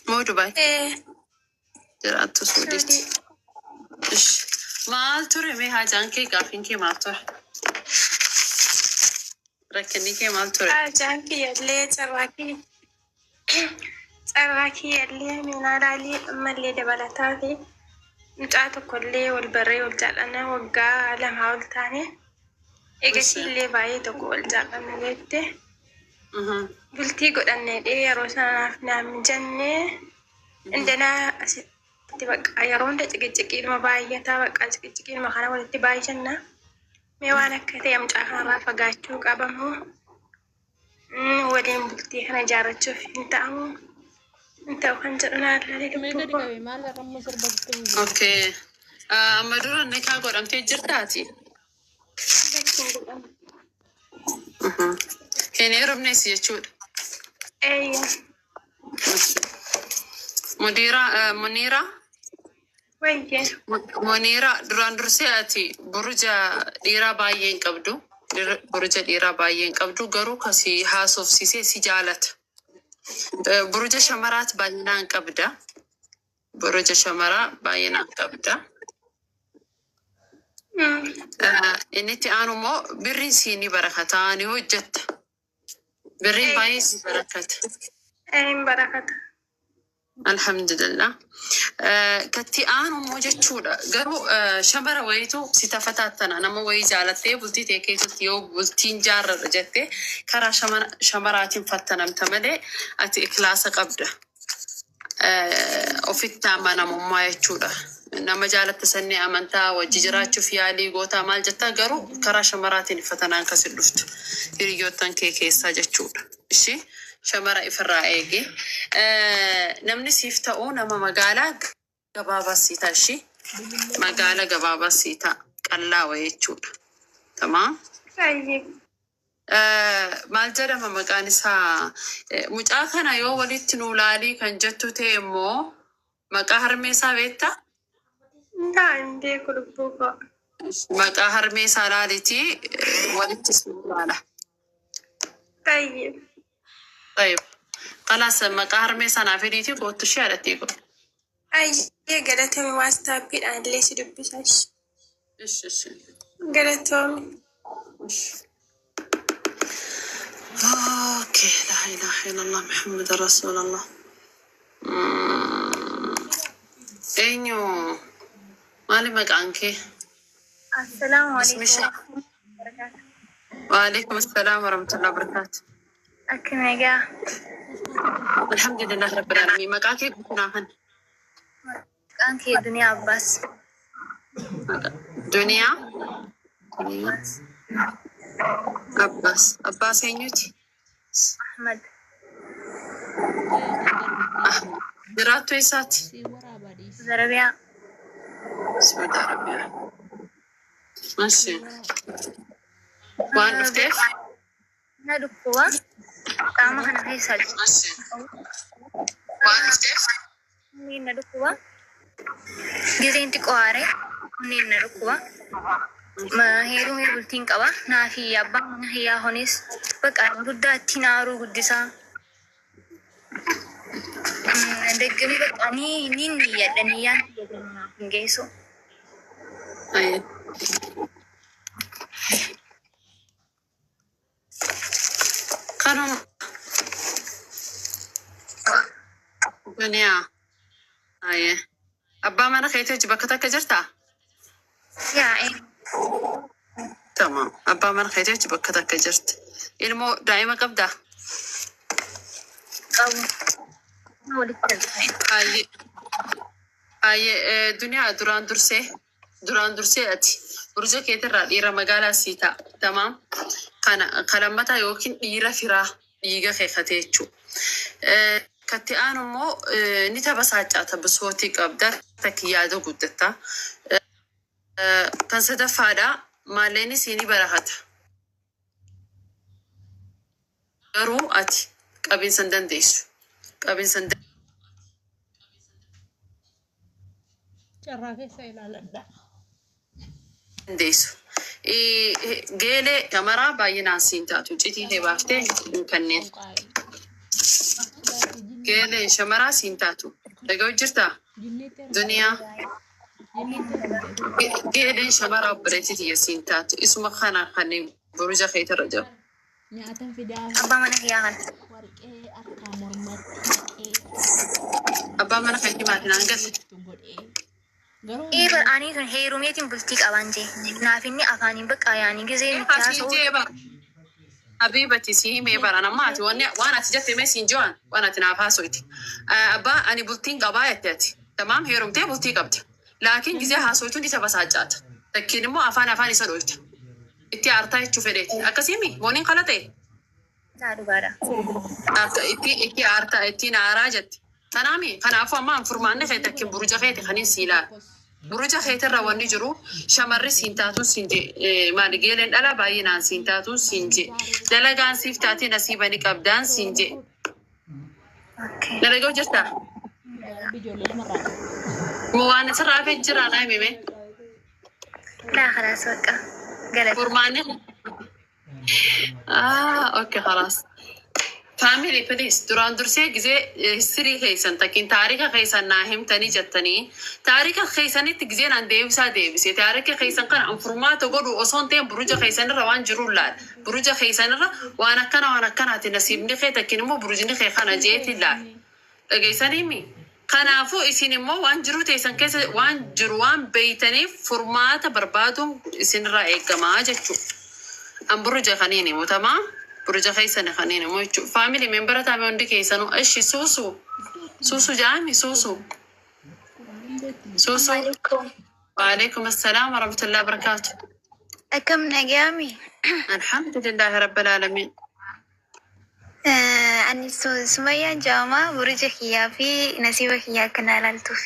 Moo Dubaay? Ee. Jiraattu Suudiitti. Suudii. Ish. Maal ture mee haajaan kee gaaffiin kee maal ture? Rakkinni kee maal ture? Haajaan kiyyallee carraa kiyya carraa kiyyallee meenaa laalii ammallee dabalataa fi mucaa tokkollee wal barree wal jaallanna waggaa 2 ol taane eegasii illee baay'ee tokko wal jaallanna beekte bultii godhanne dhee yeroo sanaaf naan mijanne indanaa asitti bakka yeroo hunda ciqiciqiidhuma baay'ataa bakka ciqiciqiidhuma kana walitti baay'anna mee waan akka ta'e mucaa kanarraa fagaachuu qabamu waliin bultii kana ijaarrachuuf hin ta'amu hin ta'u kan jedhu naa ilaalee Mee lubbuu gadi koo. qabi maal irra sirba sitti buuse. Okay. Amma dura nikaa godhamtee jirtaati? Lakkiin godhamu. Hin heerumnes jechuudha. Eeyya. Mudiira, Muniira, Wayye. Muniira duraan dursee ati buruja dhiiraa baay'ee hin qabdu. Buruja dhiiraa baay'ee hin qabdu garuu kasi haasofsiisee si jaalata. Buruja shamaraat baay'inaan qabda. Buruja shamaraa baay'inaan qabda. Inni itti aanu immoo birriin sii ni barakataa ni hojjetta. Birriin baay'ee si barakata. Een barakata. Alhamdulillah. Katti aanu immoo jechuudha. Garuu shamara wayiitu si tafataattana nama wayii jaalattee bultii ta'e keessatti yoo bultiin jaarradha jettee karaa shamaraatiin fattanamta malee ati ikhlaasa qabda. Ofitti amanamummaa jechuudha. Nama jaalatte sanni amantaa wajji jiraachuuf yaalii gootaa maal jettaa garuu karaa shamaraatiin fatanaan kasi dhuftu hiriyoottan kee keessaa jechuudha. Ishii shamara ifirraa eegi. Namni siif ta'u nama magaalaa gabaabaa sii ta'a ishii magaala gabaabaa sii ta'a qallaa wayii jechuudha. Tamaa. Baay'ee. Maal jedhama maqaan isaa mucaa kana yoo walitti nuu laalii kan jettu ta'e immoo maqaa harmee isaa beektaa? Naa hin beeku lubbuu koo. Maqaa harmee isaa laalitii walitti nuu laala. Baay'ee. Tayyib. Kalaas maqaa harmee sanaa fidiitii koottu ishee haadhattii koo. Baay'ee galatoomi WhatsAppiidhaan illee si dubbisa. Ishi ishi. Galatoomi. Okay, la ilaha illallah Muhammad Rasulallah. Eenyu maali maqaan kee? Assalaamu alaikum Bismisha. warahmatullahi. Waalaikum assalam warahmatullahi wabarakatuh. Akkam egaa Alhamdulillah rabbil alamin. Maqaa kee guutuu kan? Maqaan kee Duniyaa Abbaas. Duniyaa Abbaas. Abbaas. Abbaas eenyuti? Ahmad. Ahmad. Jiraattu eessaati? Si waraabaa dhiisi. Zarabiyaa. Saudi Arabiyaa. Masi. Waan dhufteef? Na dhukkuba qaama kana keessaa Masi. Waan dhufteef? Onneen na dhukkuba. Gizeen xiqqoo aare onneen na dhukkuba. Heerumee bultiin qaba. Naa fi abbaan mana hiyyaa honis bakka guddaa ittiin aaruu guddisaa. Deggamii bakka ni ni niyyadha niyyaan kiyya garuu naaf hin geessu. Aye. Kanuma duniyaa. Aye. Abbaa mana keetii hojii bakka takka jirtaa? Yaa ee. Tamam. Abbaa mana keetii hojii bakka takka jirti. Ilmoo daa'ima qabdaa? Qabu. Walitti galfame. Aye. Aye. Duniyaa duraan dursee ati burja keetirraa dhiira magaalaa sii ta'a. Tamam. Kana kalammataa yookiin dhiira firaa dhiiga kee katee jechuudha. Katti aanu immoo ni tabasaaccaata bisootii qabda takki yaada guddatta. Kan sadaffaadha maalleenis ni barakata. Garuu ati qabiinsa hin dandeessu. Qabiinsa hin Carraa keessa ilaaladha. dandeessu. Geelee shamaraa baay'inaan siin taatu citii kee baaftee hin kanneen. Geeleen shamaraa siin taatu. Dhaga'u jirtaa? Jinniitti erga Duniyaa. jinniitti ergamte. Geeleen shamaraa obboleettii tiyya siin taatu. Isuma kana kan buruja keetirra jiru. Nyaatan fidaa Abbaa mana kiyyaa kana. warqee harkaa mormatti haqee Abbaa mana keetii maatiin hangas. itti godhee garuu Ee bar ani tun heerumeetiin bultii qaban jee. Naaf inni afaaniin bakka yaanii gizee nutti Asii haasa'u. jee bara. Habiibati si himee bara nama ati wanni waan ati jette mee siin jiran waan ati naaf haasoyti. Abbaa ani bultiin qabaa jette ati. Tamaam heerumtee bultii qabda. Laakiin gizee haasoytuun isa basaacaata. Takkiin immoo afaan afaan isa dhoyta. Itti aartaa jechuu fedheeti. Akkasiimi mooniin kala ta'e. Naa dhugaadha. Akka itti itti aartaa ittiin aaraa jette. Kanaami kanaafuu amma an furmaanni kee takkiin buruja keeti kaniin sii ilaala. Buruja keetirra wanni jiru shamarri siin taatuun siin je maali geeleen dhala baay'inaan siin taatuun siin je dalagaan siif taatee nasiiba ni qabdaan siin je. Okay. Dalagoo jirtaa? ijoollee lamarraa qabu. Moo waan asirraa hafee jira naa himime. Laa khalaas bakka. Galata. Furmaanni. Ah, okay, خلاص. Family, please, duraan dursee gisee history keessan takkiin taarika keessan naa himtanii jettanii taarika keessanitti gisee naan deebisaa deebise taarika keessan kana an furmaata godhu osoo hin ta'in buruja keessanirra waan jiru laal buruja keessanirra waan akkana waan akkanaati nasiibni kee takkiin immoo burujni kee kana jeeti laal dhageessaniimi. Kanaafuu isin immoo waan jiru teessan keessa waan jiru waan beeytaniif furmaata barbaaduun isinirraa eegamaa jechuudha. An buruja kaniin himu tamaa buruja keessan kaniin himu jechuudha. Family member taame hundi keessanuu ishi suusu suusu jaami suusu suusu. Alaikum. وعليكم السلام ورحمة الله وبركاته. Akkam nagaami? الحمد لله رب العالمين. Ani Sumayyaan jedhama. Buruja kiyyaa fi nasiiba kiyyaa akka naa ilaaltuuf.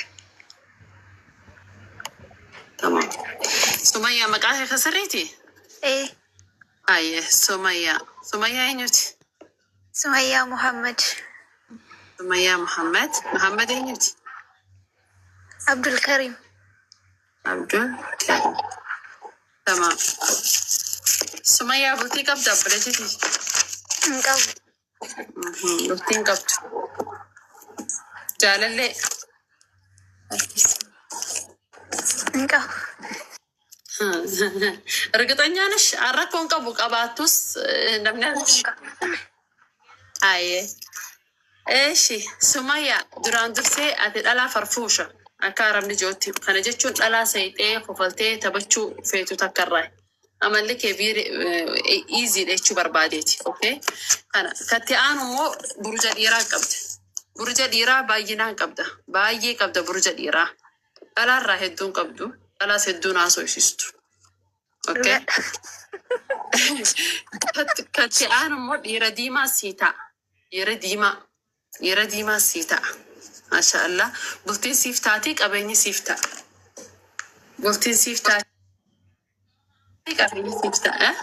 تمام. سمية maqaa kee sirriiti? Ee, Ayye Sumayyaa. Sumayyaa eenyuti? Sumayyaa Muhammad. Sumayyaa Muhammad. Muhammad eenyuti? Abdul Karim. Abdul Karim. تمام. Sumayyaa bultii qabda obboleettiiti? Hin qabu. Bultii hin qabdu. Jaalallee. Hin qabu. እርግጠኛ ነሽ? Rakkoon qabu qabaattus namni Hin qabu. Aye. Eeshi, Sumayyaa duraan dursee ati dhalaa farfuusha akka arabni jirutti. Kana jechuun dhalaa sayxee kofaltee taphachuu feetu takka irraa. Amalli kee easy dha jechuu barbaadeeti. Okay? Kana katti aanu immoo buruja dhiiraa qabda. Buruja dhiiraa baay'inaan qabda. Baay'ee qabda buruja dhiiraa. Dhalaarraa hedduun qabdu. Dhalaas hedduun haasofsiistu. Okay? Dhugaadha. Katti aanu immoo dhiira diimaa sii ta'a. Dhiira diimaa. Dhiira diimaa sii ta'a. Maasha Allah. Bultiin siif taatii qabeenyi siif ta'a. Bultiin siif taatii qabeenyi siif ta'a. Eh?